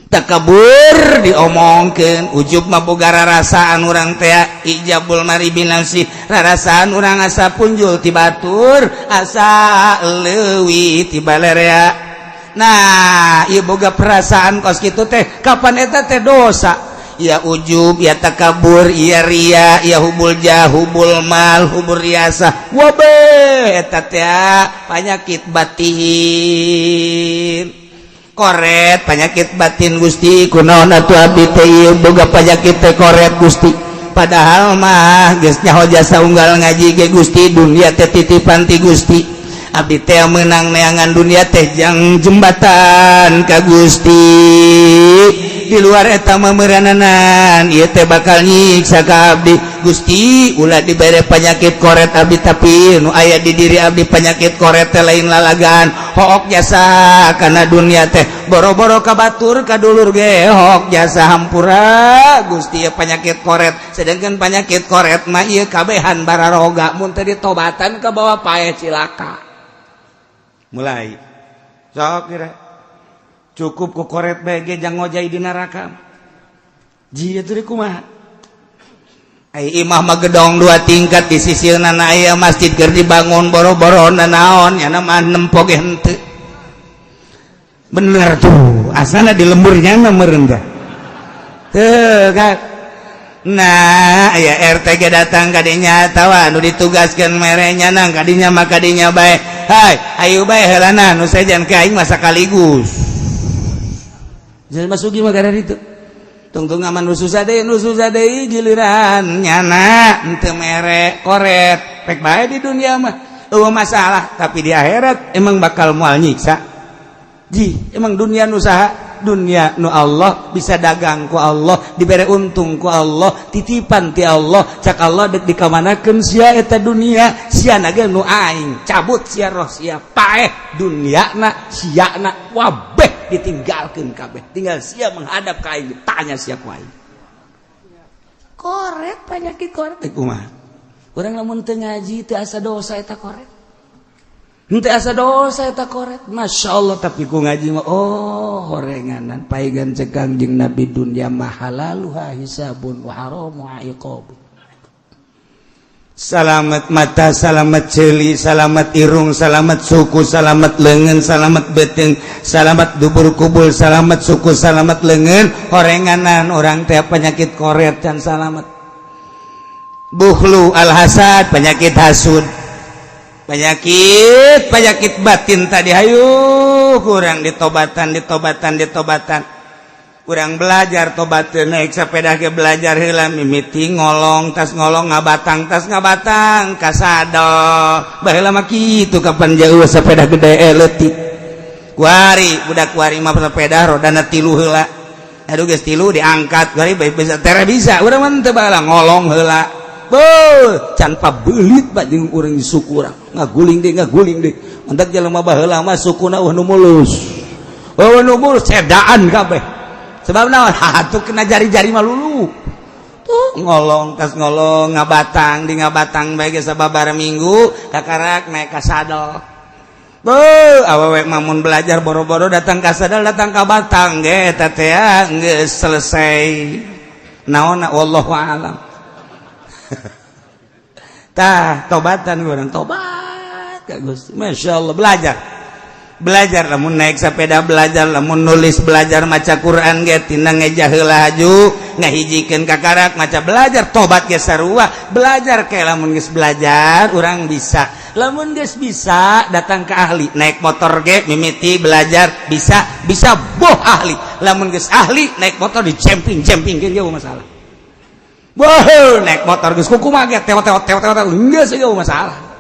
takabur diomongkeun. Ujub mah boga rarasaan urang teh, ijabul mari binafsi, rarasaan urang asa punjul ti batur, asa leuwih ti balerea. Nah, ieu boga perasaan kos kitu teh kapan eta teh dosa ya? Ujub ya, takabur ya, ria ya, hubul jah, hubul mal, hubul riasa, wabe eta teh penyakit batin, koret penyakit batin. Gusti, kunaon atuh abdi teh ieu boga penyakit teh koret? Gusti, Padahal mah geus nyaho jasa unggal ngaji ge, Gusti, dunia teh titipan ti Gusti, abdi teh menang neangan dunia teh jang jembatan ka Gusti. Di luar eta memerananan ieu teh bakal nyiksa ka abdi. Gusti, ulah dibere penyakit koret abdi, tapi nu aya di diri abdi penyakit koret teh lain lalagan, hook jasa karena dunia teh, boro-boro ka batur, ka dulur ge hook jasa. Hampura, Gusti, ya penyakit koret. Sedangkan penyakit koret mah ieu kabehan bararoga, mun teu ditobatan ka bawa paeh, cilaka. Mulai sok kira cukup ku koret bae ge jang ngojay di neraka. Jia teh kumaha? Ai imah mah gedong dua tingkat, di sisi nana aya masjid keur dibangun, boro-boro naon nya mah nempo ge henteu. Bener tuh, asalna di lemburnya mah meureun teh. Teu kan? Nah, aya RT ge datang kadinya tawa nu ditugaskeun merenya nang kadinya mah kadinya bae. Hai, ayo bae heulana nu sejen ka aing mah sakaligus. Jadi masuki mah gara itu. Tungtung aman nu susah deui, nu susah deui, giliran nyana henteu mere koret pek bae di dunia mah eueuh masalah, tapi di akhirat emang bakal moal nyiksa. Ji, emang dunia nu saha? Dunia nu Allah, bisa dagang ku Allah, dibere untung ku Allah, titipan ti Allah. Cak Allah, dek dikamanakeun sia eta dunia? Sia ge nu aing cabut sia roh sia, paeh dunia na, sia na wabeh ditinggalkeun kabeh, tinggal sia menghadap ka aing, ditanya sia ku aing. Koret, penyakit koret. Teh kumaha? Urang lamun teu ngaji teu asa dosa eta koret. Henteu asa dosa eta koret. Masya Allah, tapi ku ngaji mah oh horenganan paigan. Cek Kangjeng Nabi, dunia mah halaluha hisabun wa haramuha iqabun. Salamet mata, salamet ceuli, salamet irung, salamet suku, salamet lengan, salamet beteng, salamet dubur kubul, salamet suku, salamet lengan. Horenganan orang teh penyakit koret dan salamet. Bukhlu al-hasad, penyakit hasud, penyakit penyakit batin tadi. Hayu kurang ditobatan, ditobatan, ditobatan. Kurang belajar tobat, naik sepeda ke belajar heula, mimiti ngolong, tas ngolong ngabatang, tas ngabatang kasadol. Baheula mah kitu, kapan jauh sepeda gede leutik. Kuari budak kuari mah sepeda rodana tilu heula. Aduh, geus tilu diangkat kuari bisa tere bisa. Urang mah teu baheula, ngolong heula. Beuh, can pabelit pak jeung urang di suku urang. Ngaguling deui, ngaguling deui. Mantak jelema baheula mah sukuna eueuh nu mulus. Eueuh nu mulus, cedaan kabeh. Sebab naon? Tuh kena jari-jari mah lulu. Tuh ngolong, tas ngolong ngabatang, di ngabatang bae geus sababaraha minggu kakarak naik ka sadel. Beuh, awewe mah mun belajar boro-boro datang ka sadel, datang ka batang ge eta teh geus selesai. Naonna, wallahu alam. Tah, tobatan urang, tobat ka Gusti. Masya Allah, belajar. Belajar lamun naik sepeda belajar, lamun nulis belajar, maca Quran ge tina ngeja heula haju ngahijikeun kakarak maca belajar, tobat ge sarua belajar. Ke lamun geus belajar urang bisa, lamun geus bisa datang ke ahli. Naik motor ge mimiti belajar, bisa bisa boh ahli. Lamun geus ahli naik motor di jemping jemping ge masalah. Boh, naik motor geus kumaha ge teo teo teo teo geus ge masalah.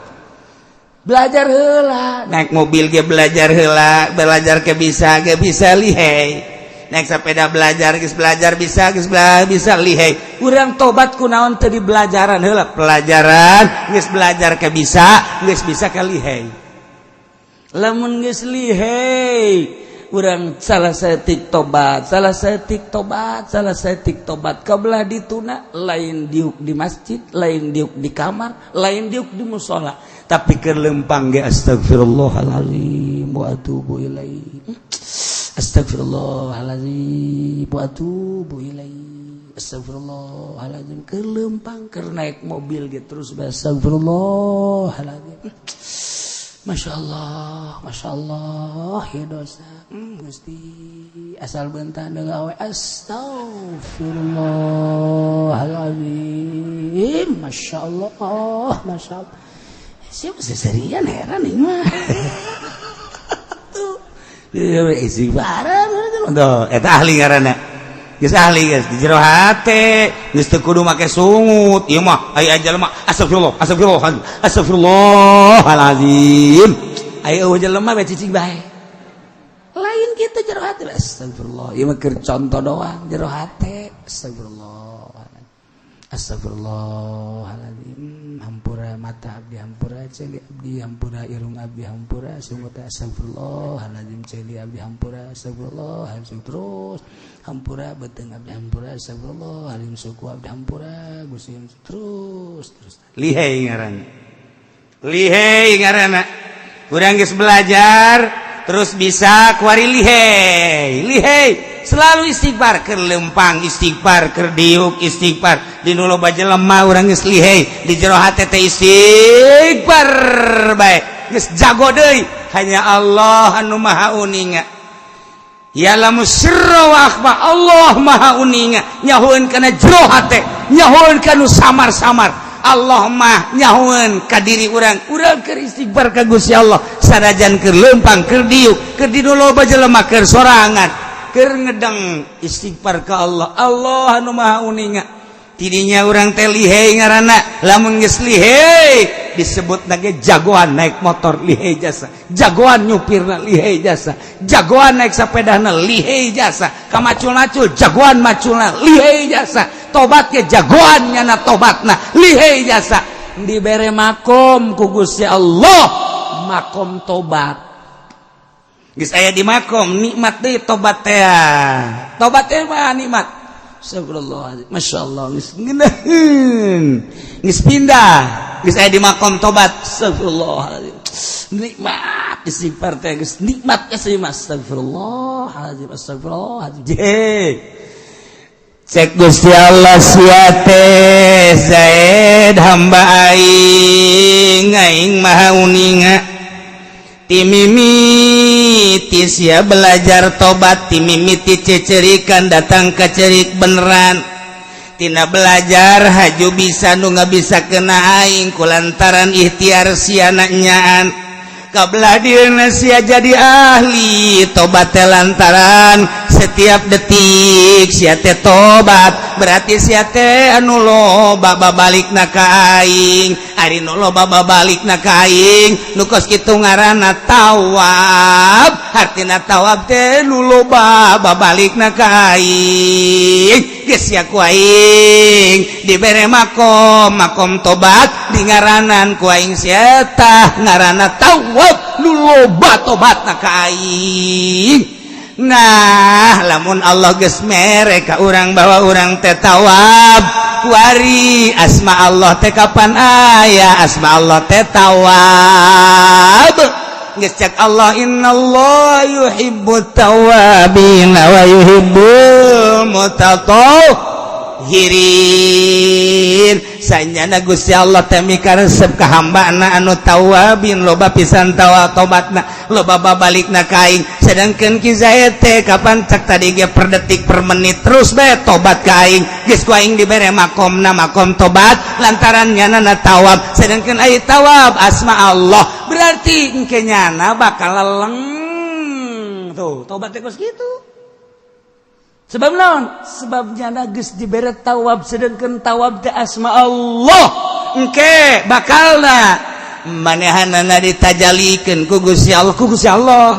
Belajar heula. Naik mobil ge belajar heula, belajar ke bisa ge bisa lihai. Naik sepeda belajar, geus belajar bisa, geus belajar bisa lihai. Urang tobat kunaon teu di belajaran heula? Pelajaran geus belajar ke bisa, geus bisa ke lihai. Lamun geus lihai urang salah saeutik tobat, salah saeutik tobat, salah saeutik tobat. Kabelah dituna lain diuk di masjid, lain diuk di kamar, lain diuk di musola, tapi keur lempang ge astagfirullahalazim wa atubu ilaih, astagfirullahalazim wa atubu ilaih, astagfirullahalazim. Keur lempang, keur naik mobil gitu terus astagfirullahalazim. Masya Allah, Masya Allah, ya dosa. Gusti, asal bentah gawe astagfirullahaladzim. Masya Allah, Masya Allah. Siapa seserian heran ini mah. Tuh, istighfar. Tuh, eta ahli ngaranna. Geus ahli, geus di jero hate, geus teu kudu make sungut. Ieu mah aya jelema, astagfirullah, astagfirullah, astagfirullahalazim. Aya eueuh jelema bae, cicing bae. Lain kitu, jero hate astagfirullah. Ieu mah keur contoh doang, jero hate astagfirullah. Astagfirullahaladzim, hampura mata abdi, hampura ceuli abdi, hampura irung abdi, hampura sungut. Astagfirullahaladzim, ceuli abdi hampura. Astagfirullahaladzim, terus hampura beuteung abdi, hampura. Astagfirullahaladzim, suku abdi hampura, Gusti. Terus terus. Lihai ngaranna, lihai ngaranna. Urang geus belajar terus bisa kuari lihai, lihai selalu istighfar. Keur lempang istighfar, keur diuk istighfar, di nu loba jelema urang geus lihai, di jero hate teh istighfar bae, geus jago deui. Hanya Allah anu maha uninga, ya'lamu sirra wa akhfa. Allah maha uninga, nyahoeun kana jero hate, nyahoeun kana samar-samar. Allah mah nyahoeun ka diri urang. Urang keur istighfar ka Gusti Allah, sanajan keur lempang, keur diuk, keur di nu loba jelema, keur sorangan, keur ngedeng, istighfar ka Allah. Allah anu maha uninga. Tidinya urang teh lihai ngaranna. Lamun geus lihai, disebut nage jagoan naik motor lihai jasa, jagoan nyupirna lihai jasa, jagoan naik sepedana lihai jasa, kamacul-macul jagoan maculna lihai jasa, tobatnya jagoan nyana tobatna lihai jasa. Dibere makom ku Gusti Allah, makom tobat. Geus aya di makom nikmat deui tobat teh. Tobat teh mah nikmat. Astagfirullahaladzim, Masya Allah, geus ngeunaheun, geus pindah, geus aya di makom tobat. Astagfirullahaladzim, nikmat istighfar teh, geus nikmat sih. Astagfirullahaladzim, astagfirullahaladzim. Je. Cek Gusti Allah, sia teh Zaid hamba aing, aing maha uninga. Timimiti sia belajar tobat, timimiti cecerikan datang ke cerik beneran, tina belajar haju bisa nu nggak bisa kena aing kulantaran ikhtiar sia nyaan kabelah dirinya sia jadi ahli tobat teh. Lantaran setiap detik sia teh tobat, berarti sia teh anu loba babalik na ka aing. Ari nu loba babalik na ka aing, nu kos kitu ngaranna tawab. Hartina tawab teh nu loba babalik na ka aing. Geus sia ku aing dibere makom, makom tobat, di ngaranan ku aing sia tah ngaranna tawab, nu loba tobat na ka aing. Nah, lamun Allah geus mere ka urang bahwa urang teh tawab, kuari asma Allah teh kapan aya asma Allah teh tawab. Geus cek Allah, innallaha yuhibbut tawabin wa yuhibbul mutatahhirin. Sanyana Gusti Allah teh mikaresep ka hambana anu tawabin, loba pisan tawa tobatna, loba babalikna ka aing. Sedangkan Ki Zaid teh kapan cek tadi ge per detik, per menit terus bae tobat ka aing. Geus ku aing dibere makomna makom tobat lantaran nyana tawab. Sedangkan ai tawab asma Allah, berarti engke nyana bakal leleng tuh tobat teh kos kitu. Sebab naon? Sebab nyana geus dibere tawab, sedangkan tawab teh asma Allah. Engke bakalna manehanana ditajalikeun ku Gusti Allah, ku Gusti Allah,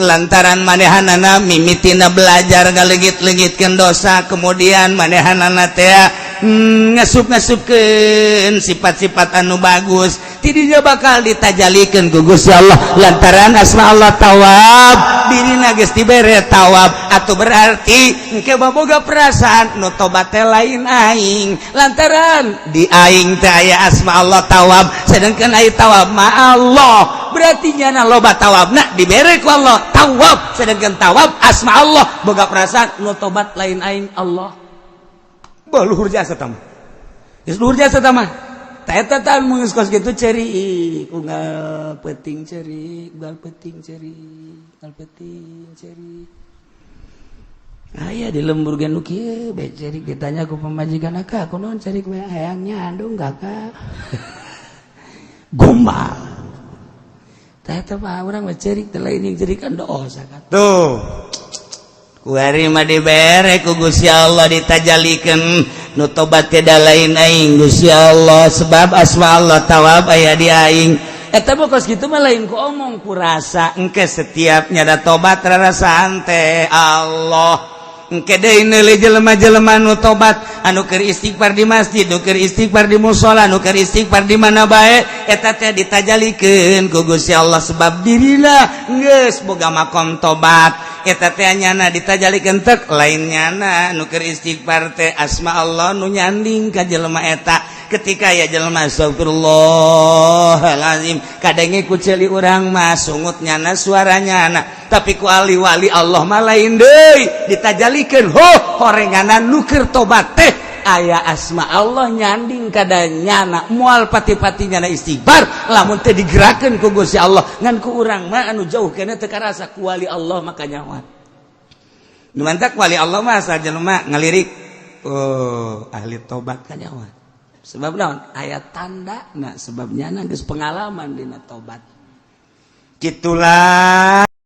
lantaran manehanana mimitina belajar ngalegit-legitkeun dosa, kemudian manehanana teh ngasup-ngasupkeun sifat-sifat anu bagus, tidinya bakal ditajalikeun ku Gusti Allah lantaran asma Allah tawab. Dirina geus dibere tawab atau berarti engke baboga perasaan nu tobat teh lain aing, lantaran di aing teh aya asma Allah tawab, sedangkan aya tawab ma Allah, berarti nyana loba tawabna dibere ku Allah tawab, sedangkan tawab asma Allah. Boga perasaan nu tobat lain aing, Allah. Bah, luhur jasa tama, geus luhur jasa tama. Eta tah mun geus kos kitu, cerik unggal peuting, cerik unggal peuting, cerik unggal peuting, cerik. Aya di lembur ge nu kieu bae, cerik. Ditanya ku pamajikan, "Akak, kunaon cerik bae?" "Hayangnya andung, Kakak." Gombal. Tah, eta mah urang mah cerik teh lain jeung cerikan dosa kan. Tuh. Kuari mah dibere ku Gusti Allah, ditajalikeun nu tobat teh lain aing, Gusti Allah, sebab asma Allah Tawab aya di aing. Eta mah kos kitu mah lain ku omong, ku rasa. Engke setiap nyada tobat rarasaan teh Allah. Engke deui neuli jelema-jelema nu tobat, anu keur istighfar di masjid, nu keur istighfar di musola, nu keur istighfar di mana bae, eta teh ditajalikeun ku Gusti Allah sebab dirina geus boga makom tobat. Eta teh nyana ditajalikeun tek lain nyana nu keur istighfar teh, asma Allah nu nyanding ka jelema eta. Ketika ya jelema astagfirullahalazim, kadenge ku ceuli urang mah sungut nyana, suara nyana, tapi ku ahli wali Allah mah lain deui, ditajalikeun ho horenganan nu keur tobat teh aya asma Allah nyanding kada nyana. Moal pati-pati nyana istighfar lamun teu digerakkeun ku Gusti Allah. Ngan ku urang mah anu jauh keneh teu karasa, ku wali Allah maka nyawa. Nu mantak wali Allah mah asal jelema ngalirik, oh, ahli tobat, kanyawan. Sebab naon? Aya tanda. Nah, sebabnya geus pengalaman dina tobat. Gitulah.